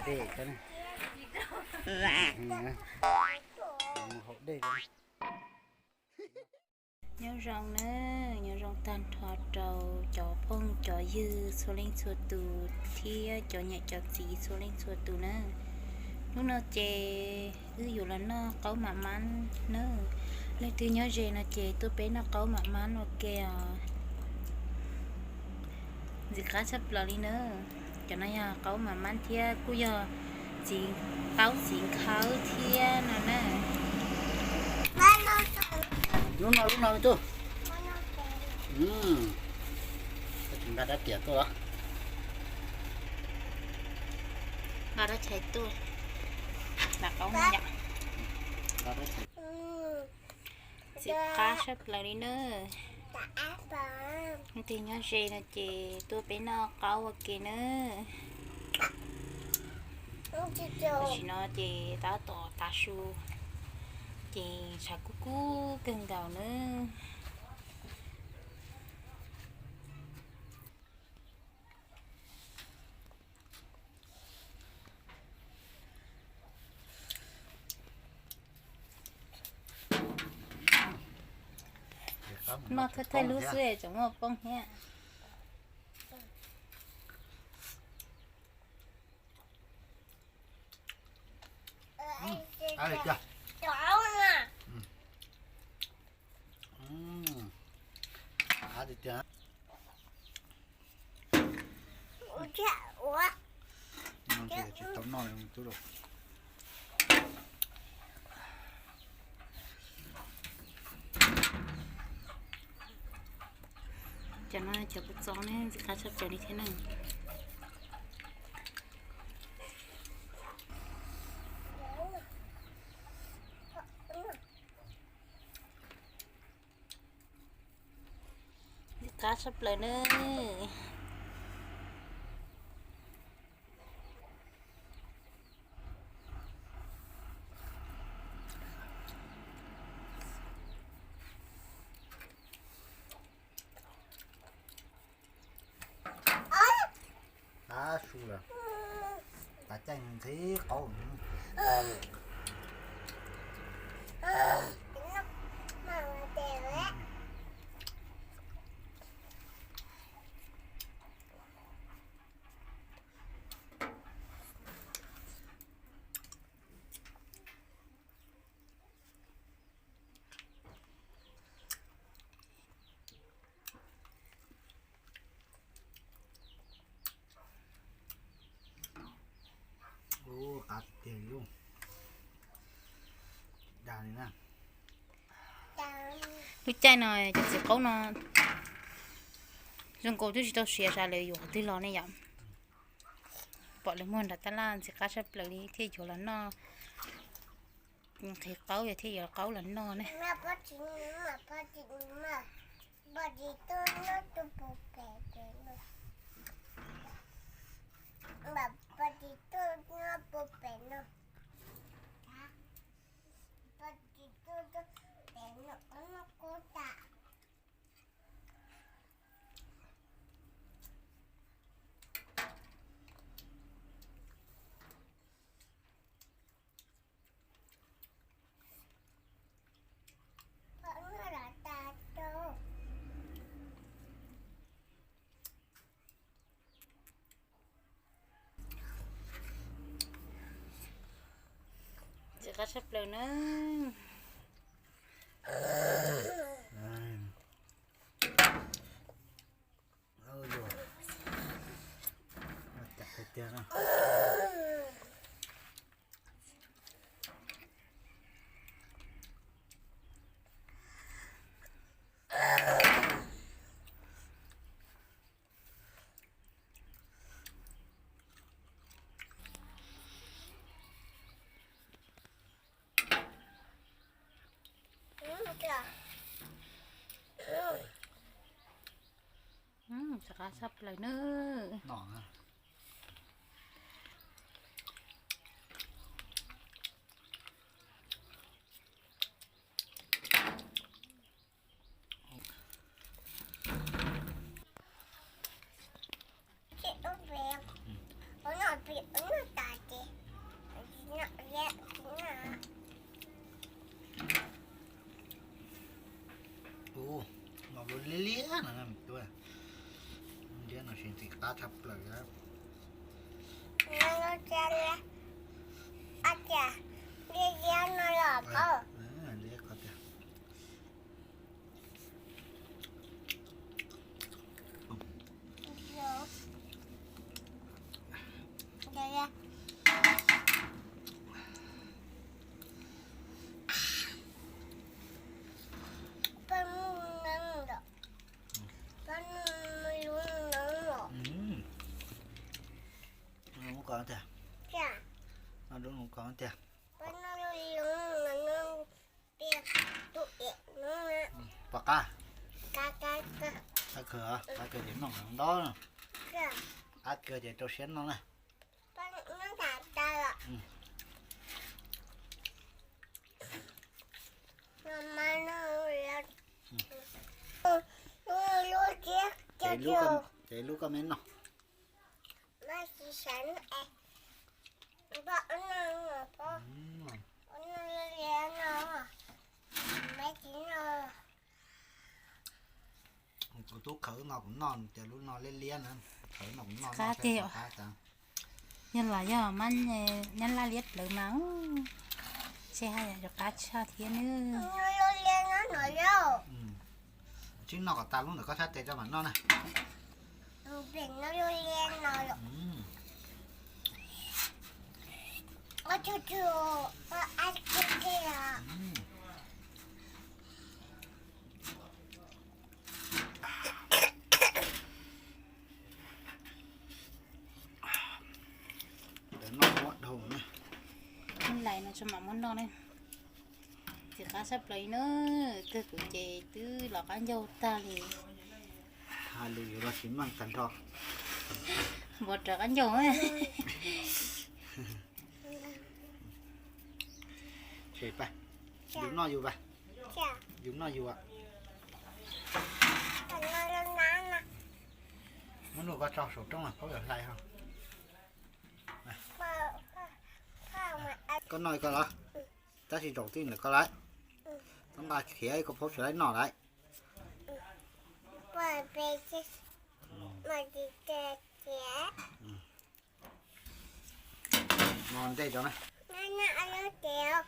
Dej, hau dej. Nyob zoo na, nyob zoo tag nrho rau cov phooj cov ywg txhua leej txhua tus thiab cov niam cov txiv txhua leej txhua tus na. Hnub no ces wb yuav los noj qaub mam mab na. Leej twg nyob ze no ces tuaj peb noj qaub mam mab ua ke os. Ntxim qab tshaj plaws li na. Cov no yog qaub mam mab thiab kuj yog txiv, qaub txiv nkhawb thiab no na. Lub no lub no me tub. Nqa rab riam tuaj los. Nqa rab chais tuaj. Nqa qaub no yom. Ntxim qab tshaj plaws li na. Leej twg nyob ze no ces tuaj peb noj qaub ua ke na. Tam sim no ces tab tom tav su, ces tshav kub kub kawg nkaus na. Noj thawj thawj lub xwb tseem muaj poob thiab. Av tiag tiag. Tsis tau noj li tub lauj. Cov no cov kua txob ne ntxim qab tshaj plaws li thiab na. Ntxim qab tshaj plaws na. Tav su lawm, tav caij ntxhib qaub. Ua qab tiag li. Dag li na. Lub caij no cov txiv qaub no zoo nkaus twb tsis tau siav sas lawv yuav qhov twg los ne yom. Pom lawv muag nram tab laj ntxim qab tshaj plaws li thiaj yuav los noj. Nqhis qaub yog thiaj yuav qaub los noj ne. Ntxim qab tshaj plaws na. Ntxim qab tshaj plaws na. Sim ntxim qab tshaj plaws. Liab liab no los paub. Liab qhov tiag. Lub ko tiag. Lub ko tiag. Pom qab. Qab kawg, qab kawg ces noj ntau. Qab kawg ces rau siab noj na. Ces lub koj me noj. Kuv tub khawv no kuv noj, ces lub no liab liab na. Khawv no kuv noj qab tiag. Yog los yog mab nyab laj liab plawv mas, seb haj yam yuav qab tshaj thiab nawb. Tsis noj kom tas lub ntawm koj sab tes tso mam noj na. Ntawm no ua dhau na. Lais no tso mam muab noj na. Ntxim qab tshaj plaws li na, kawg kuv ces twb los qab ncaug tag li. Hais lus yuav los tsis meej tag nrho. Npog rawv qab ncaug. Yus noj yus vas. Yus noj yus. Muab nuj koj tso saum roob los paub yog hlais ho. Koj noj koj los, tab sis zaum twj ntawm koj lawm. Txhob nqa khiav koj phaub tsis laib noj lawm. No ntej rau na. Rau leej tes thiab.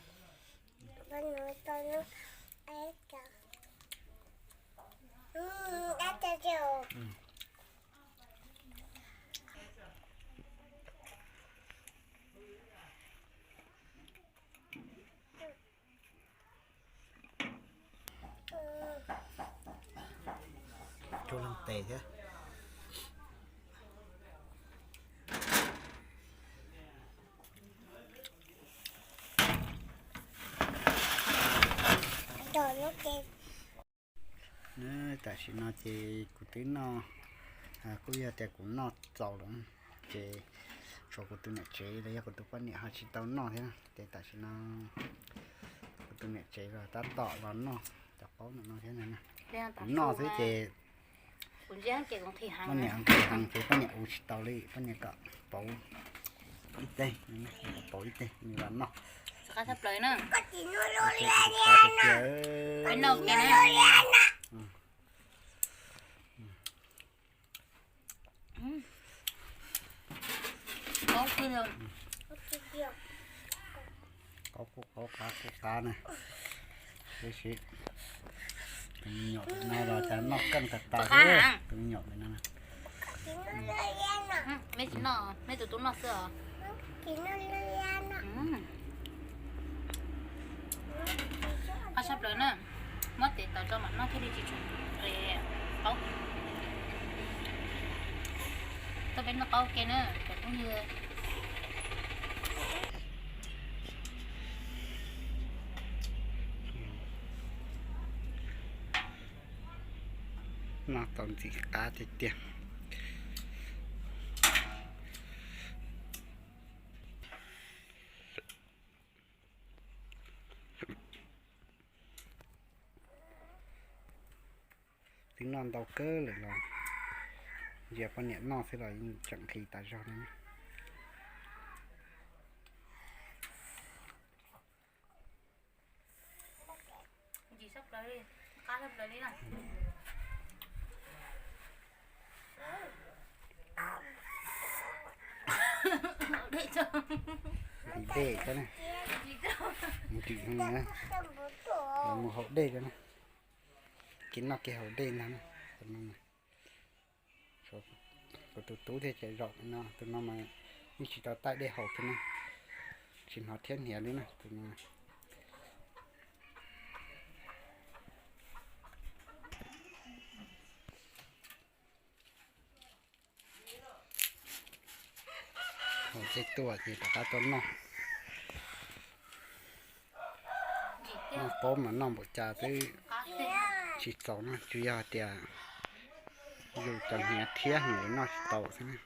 Tam sim no ces kuv twb noj, kuj yog tias kuv noj txaus lawm, ces tshuav kuv tus niam tsev los yog kuv tus poj niam ho tsis tau noj thiab, ces tam sim no kuv tus niam tsev los tab tom los noj cov qaub no thiab. Kuv noj xwb ces poj niam nqhis heev ces poj niam ua tsis tau li, poj niam kom pauv ib teg, pauv ib teg nws los noj. Qaub kuj qaub qab kuj qab na. Tiam sis tus me nyuam pem no los cas noj keej tas tas li, tus me nyuam pem no. Meb tsis noj, meb tus tub noj xwb os. Qab tshaj plaws na, muab tes taws tso mam noj thiaj li tsis tshua qaub. Tuaj peb noj qaub ke na cov phooj ywg. Noj tau ntxim qab tiag tiag. Twb noj ntau kawg lawm los ntsia poj niam noj xwb los yeej tseem nqhis tas zog li. Ntxim tshaj plaws li, qab tshaj plaws li na. Ntim dej cov na, ntim, mus haus dej cov na, kev noj kev haus dej ntag na. Kuv tus tub thiaj tseem zaum no, tus no mas yeej tsis tau taij dej haus kiag na, tsis hnov thiab hniav li na tus no. Haus tej tuaj ces rov qab tuaj noj. Noj qaub mas noj npaum cas twb tsis txaus na, tsuas yog hais tias yus cov hniav thiab heev noj tsis tau xwb na.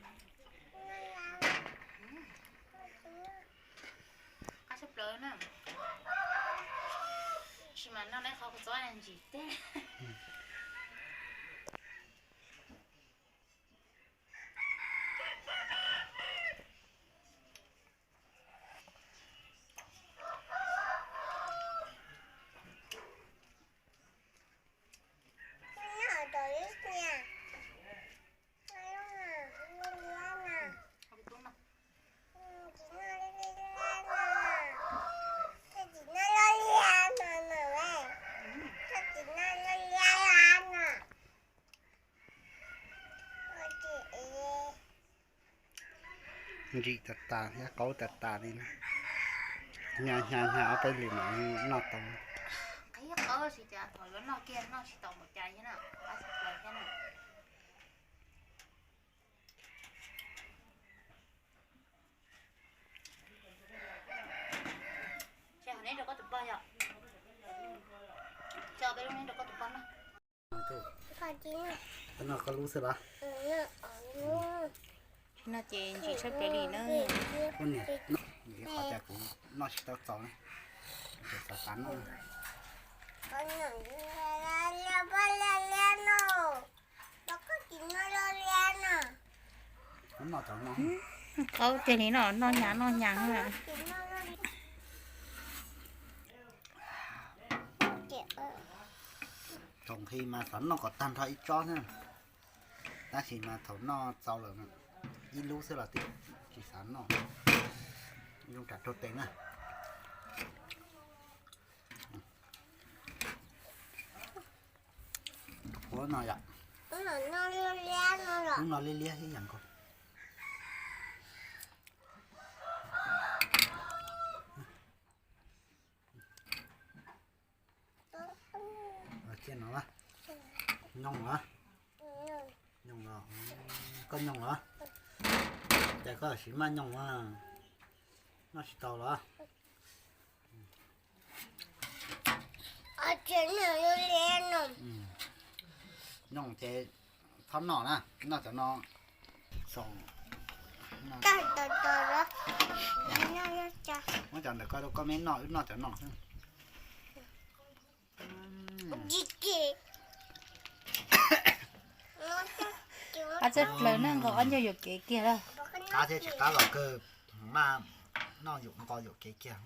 Ntsim tas tas thiab qaub tas tas li na. Hnyav hnyav hnyav ob peb lwm mam noj tau. Qhib qaub tsis cas thaum yuav noj kiag noj tsis tau npaum cas thiab na, qab tsis plaws thiab na. Ces neb rau koj tus pog yom, tso peb lub neb rau koj tus pog noj. Koj noj koj lub xwb los? No ces ntsim tshaj plaws li na. Ua niam, qhov tias kuv noj tsis tau txaus na, ces xav xav noj. Qaub tiag li no, noj hnyav noj hnyav na. Thaum nqhis mas xav noj kom tag nrho ib tsob thiab, tab sis mas thaum noj txaus lawm, ib lub xwb los twb tsis xav noj, zoo tsam raug tes na. Ua no yom. Lub no liab liab ib yam nkaus. Cia no, nyooj los? Nyooj los, koj nyooj los? Cas koj siv maj nyooj, noj tsis tau los? Nyooj ces txhob noj na, noj cov no. Muab cov ntawm koj rau koj me noj, wb noj cov no. Qab tshaj plaws na, nkaus ob ncaug yuam kev kiag lawm. Qab thiab tsis qab los kawg, maj noj yuam nqo yuam kev kiag.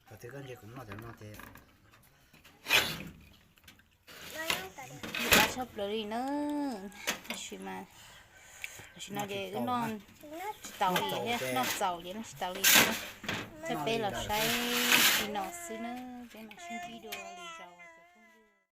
Qab tshaj plaws li na. Tab sis mas tam sim no ces wb noj tsis taus li thiab, noj txaus ces noj tsis taus li thiab. Coj peb los saib li no xwb na, peb mam sib ntsib dua lwm zaus.